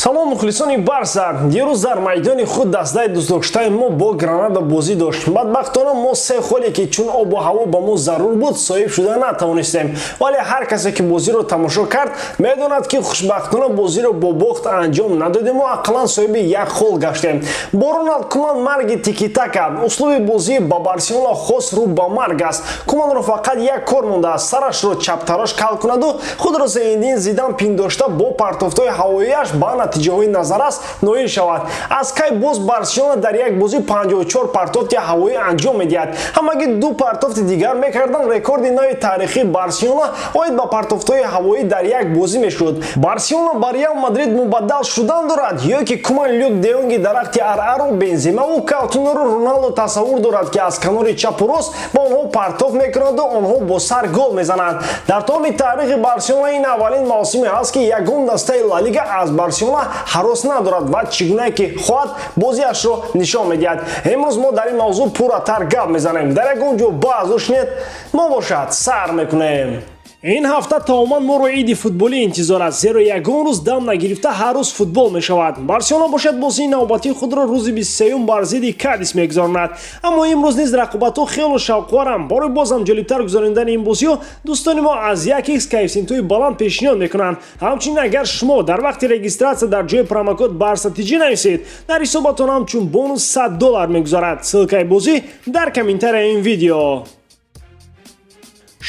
Салом, мухлисони Барса. Дирӯз дар майдони худ дастаи дӯстдоштаи мо бо Гранада бозӣ дошт. Бадбахтона, мо се холе, ки чун обу ҳаво ба мо зарур буд, соҳиб шуда натавонистем. Вале ҳар касе, ки бозиро тамошо кард, медонад, ки хушбахтона бозиро бо бохт анҷом надодему ақаллан соҳиби як хол гаштем. Бо Роналд Куман марги тикитака, услуби бозии ба Барселона хос рӯ ба марг аст. Куманро фақат як кор мондааст: сарашро чаптарош кал кунаду худро Зинедин Зидан пиндошта, бо партофтҳои ҳавоияш ба натиҷаҳои назаррас ноил шавад. Аз кай боз Барселона дар як бозӣ 54 партофти ҳавоӣ анҷом медиҳад? Ҳамагӣ ду партофти дигар мекарданд, рекорди нави таърихии Барселона оид ба партофтҳои ҳавоӣ дар як бозӣ мешуд. Барселона ба Реал Мадрид мубаддал шудан дорад ё ки Куман Люк Деёнги дарахти арару Бенземаву Каутинору Роналдо тасаввур дорад, ки аз канори чапу рост ба онҳо партоф мекунаду онҳо бо сар гол мезананд? Дар тамоми таърихи Барселона ин аввалин мавсиме ҳаст, ки ягон дастаи Ла Лига аз Барселона ҳарос надорад ва чӣ гунае ки хоҳад, бозиашро нишон медиҳад. Имрӯз мо дар ин мавзӯъ пурратар гап мезанем. Дар ягон ҷо баъзӯш нет, мо бошад сар мекунем. Ин ҳафта тамоман моро иди футболӣ интизор аст, зеро ягон рӯз дам нагирифта ҳар рӯз футбол мешавад. Барселона бошад, бозии навбатии худро рӯзи 23-юм бар зидди Кадис мегузаронад. Аммо имрӯз низ рақобатҳо хело шавқоваранд. Барои бозам ҷолибтар гузаронидани ин бозиҳо дӯстони мо аз 1x коэффисиентҳои баланд пешниҳод мекунанд. Ҳамчунин, агар шумо дар вақти регистрация дар ҷои промокод Барса тиҷӣ нависед, дар ҳисобатон ҳамчун бонус 100 доллар мегузарад. Ссылкаи бозӣ дар комментарияи ин видео.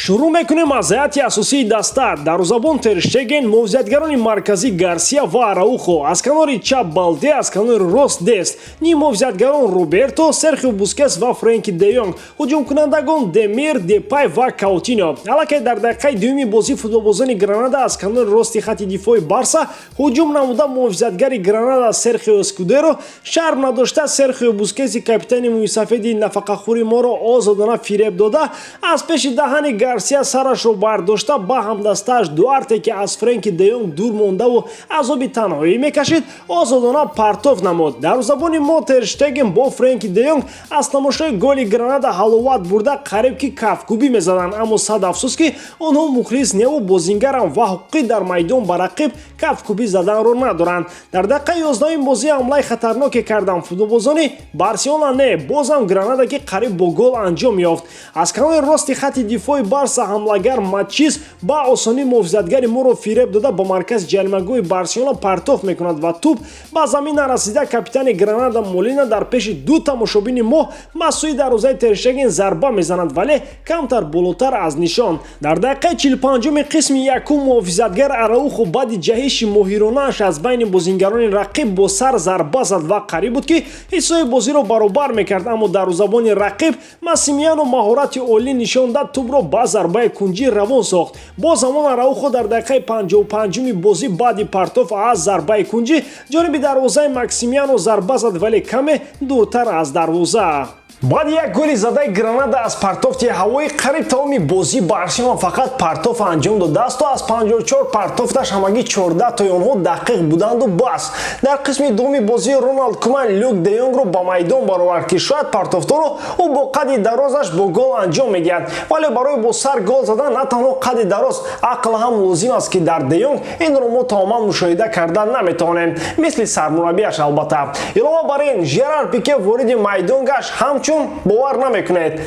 Шурӯъ мекунем аз ҳайати асосии даста: дарвозабон Терштеген, муҳофизатгарони марказӣ Гарсия ва Араухо, аз канори чап Балде, аз канори рост Дест, ниммуҳофизатгарон Роберто, Серхио Бускес ва Френки де Йонг, ҳуҷумкунандагон Демир, Депай ва Каутино. Аллакай дар дақиқаи дуюми бозӣ футболбозони Гранада аз канори рости хати дифои Барса ҳуҷум намуда, муҳофизатгари Гранада Серхио Эскудеро шарм надошта, Серхио Бускеси капитани мӯйсафеди нафақахӯри моро озодона фиреб дода, аз пеши даҳани Гарсия сарашро бардошта, ба ҳамдастааш Дуарте, ки аз Френки де Йонг дур мондаву азоби танҳоӣ мекашид, озодона партоф намуд. Дарвозабони мо Терштеген бо Френки де Йонг аз тамошои голи Гранада ҳаловат бурда, қариб ки кафкӯбӣ мезаданд. Аммо сад афсӯс, ки онҳо мухлис неву бозингаранд ва ҳуқуқӣ дар майдон ба рақиб кафкӯбӣ заданро надоранд. Дар дақиқаи 11-уми бозӣ ҳамлаи хатарноке карданд футболбозони Барселона, не, бозам Гранада, ки қариб бо гол анҷом ёфт. Аз канори рости хати дифои Барса ҳамлагар Мачис ба осонӣ муҳофизатгари моро фиреб дода, ба маркази ҷаримагоҳи Барселона партоф мекунад ва тӯб ба замин нарасида, капитани Гранада Молина дар пеши ду тамошобини мо ба сӯи дарвозаи Терштеген зарба мезанад, вале камтар болотар аз нишон. Дар дақиқаи 45-уми қисми якум муҳофизатгар Араухо баъди ҷаҳиши моҳиронааш аз байни бозингарони рақиб бо сар зарба зад ва қариб буд, ки ҳиссои бозиро баробар мекард. Аммо дарвозабони рақиб Массимилиано маҳорати олӣ нишон дад, тӯбро ба зарбаи кунҷӣ равон сохт. Боз ҳамон Араухо дар дақиқаи 55-уми бозӣ баъди партоф аз зарбаи кунҷӣ ҷониби дарвозаи Максимиано зарба зад, вале каме дуртар аз дарвоза. Баъди як голи задаи Гранада аз партофти ҳавоӣ, қариб тамоми бозӣ Барселона фақат партоф анҷом додааст. Аз 54 партофташ ҳамагӣ 14 тои онҳо дақиқ буданду бас. Дар қисми дуюми бозии Роналд Куман Люк де Йонгро ба майдон баровард, ки шояд партофторо ӯ бо қади дарозаш бо гол анҷом медиҳад. Вале барои бо сар гол задан на танҳо қади дароз, ақл ҳам лозим аст, ки дар де Йонг инро мо тамоман мушоҳида карда наметавонем, мисли сармураббиаш албатта. Илова бар ин, Жерар Пике вориди майдон гашт ҳамчун, бовар намекунед,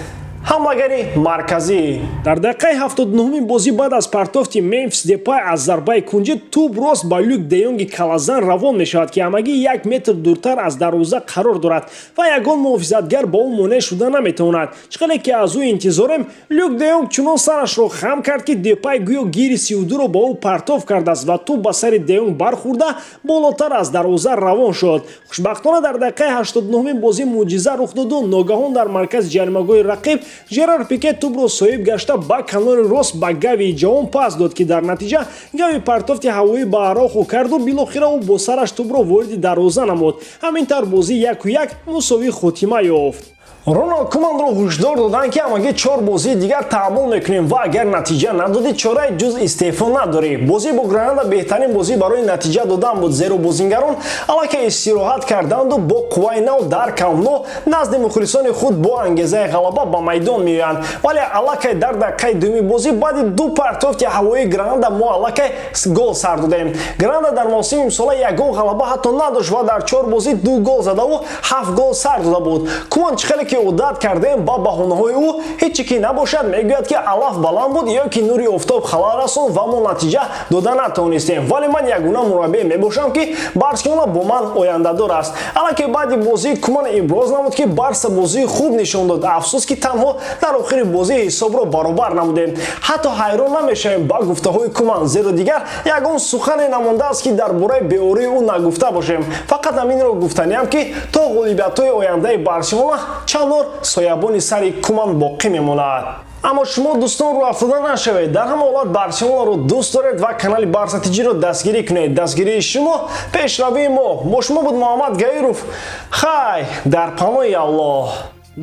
ҳамлагари марказӣ. Дар дақиқаи 79-уми бозӣ баъд аз партофти Мемфис Депай аз зарбаи кунҷӣ тӯб рост ба Люк де Йонги калазан равон мешавад, ки ҳамагӣ 1 метр дуртар аз дарвоза қарор дорад ва ягон муҳофизатгар ба ӯ монеъ шуда наметавонад. Чӣ қадар ки аз ӯ интизорем, Люк де Йонг чунон сарашро хам кард, ки Депай гӯё гири 32-ро ба ӯ партоф кардааст ва тӯб ба сари де Йонг бархӯрда, болотар аз дарвоза равон шуд. Хушбахтона, дар дақиқаи 89-уми бозӣ мӯъҷиза рух доду ногаҳон дар маркази ҷаримагоҳи рақиб Жерар Пике тӯбро соҳиб гашта, ба канори рост ба Гави ҷавон пас дод, ки дар натиҷа Гави партофти ҳавоӣ ба Араухо карду билохира ӯ бо сараш тӯбро вориди дарвоза намуд. Ҳамин тавр бозӣ 1-1 мусовӣ хотима ёфт. Роналд Куманро ҳушдор доданд, ки ҳамагӣ чор бозии дигар таҳаммул мекунем ва агар натиҷа надодӣ, чораи ҷуз истеъфо надорӣ. Бозӣ бо Гранада беҳтарин бозӣ барои натиҷа додан буд, зеро бозингарон аллакай истироҳат карданду бо қувваи нав дар Камп Ноу назди мухлисони худ бо ангезаи ғалаба ба майдон меоянд. Вале аллакай дар дақиқаи дуюми бозӣ, баъди ду партофти ҳавоии Гранада, мо аллакай гол сар додем. Гранада дар мавсими имсола ягон ғалаба ҳатто надошт ва дар чор бозӣ ду гол задаву ҳафт гол сар дода буд. Куман, чӣ хеле ки одат кардем ба баҳонаҳои ӯ, ҳечи ки набошад, мегӯяд, ки алаф баланд буд ё ки нури офтоб халал расон ва мо натиҷа дода натавонистем. Вале ман ягона мураббие мебошам, ки Барселона бо ман ояндадор аст. Аллакай баъди бозӣ Куман иброз намуд, ки Барса бозии хуб нишон дод, афсӯс, ки танҳо дар охири бозӣ ҳисобро баробар намудем. Ҳатто ҳайрон намешавем ба гуфтаҳои Куман, зеро дигар ягон сухане намондааст, ки дар бораи беории ӯ нагуфта бошем. Фақат ҳаминро гуфтаниам, ки то ғолибиятҳои ояндаи Барселона чанд бор соябони сари Куман боқӣ мемонад. Аммо шумо, дӯстон, рӯафтода нашавед. Дар ҳама ҳолат Барселонаро дӯст доред ва канали Барса Тиҷиро дастгирӣ кунед. Дастгирии шумо — пешравии мо. Бо шумо буд Муҳаммад Гаиров. Хай, дар паноҳи Аллоҳ.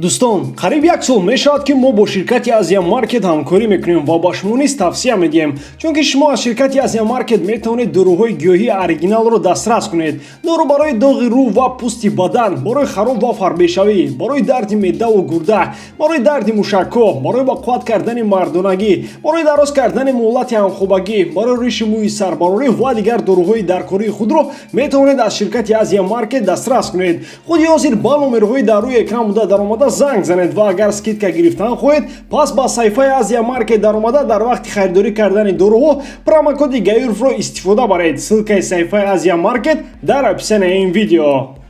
Дӯстон, қариб як сол мешавад, ки мо бо ширкати Азия Маркет ҳамкорӣ мекунем ва ба шумо низ тавсия медиҳем, чунки шумо аз ширкати Азия Маркет метавонед доруҳои гиёҳии оригиналро дастрас кунед. Дору барои доғи рӯ ва пӯсти бадан, барои хароб ва фарбешавӣ, барои дарди меъдаву гурда, барои дарди мушакҳо, барои ба қувват кардани мардонагӣ, барои дароз кардани муҳлати ҳамхобагӣ, барои риши мӯи сарбарорӣ ва дигар доруҳои даркории худро метавонед аз ширкати Азия Маркет дастрас кунед. Худи ҳозир ба номерҳои дар рӯи экран буда даромада занг занед ва агар скидка гирифтан хоҳед, пас ба саҳифаи Азия Маркет даромада, дар вақти харидорӣ кардани доруҳо промокоди Гаюровро истифода баред. Ссылкаи саҳифаи Азия Маркет дар описанияи ин видео.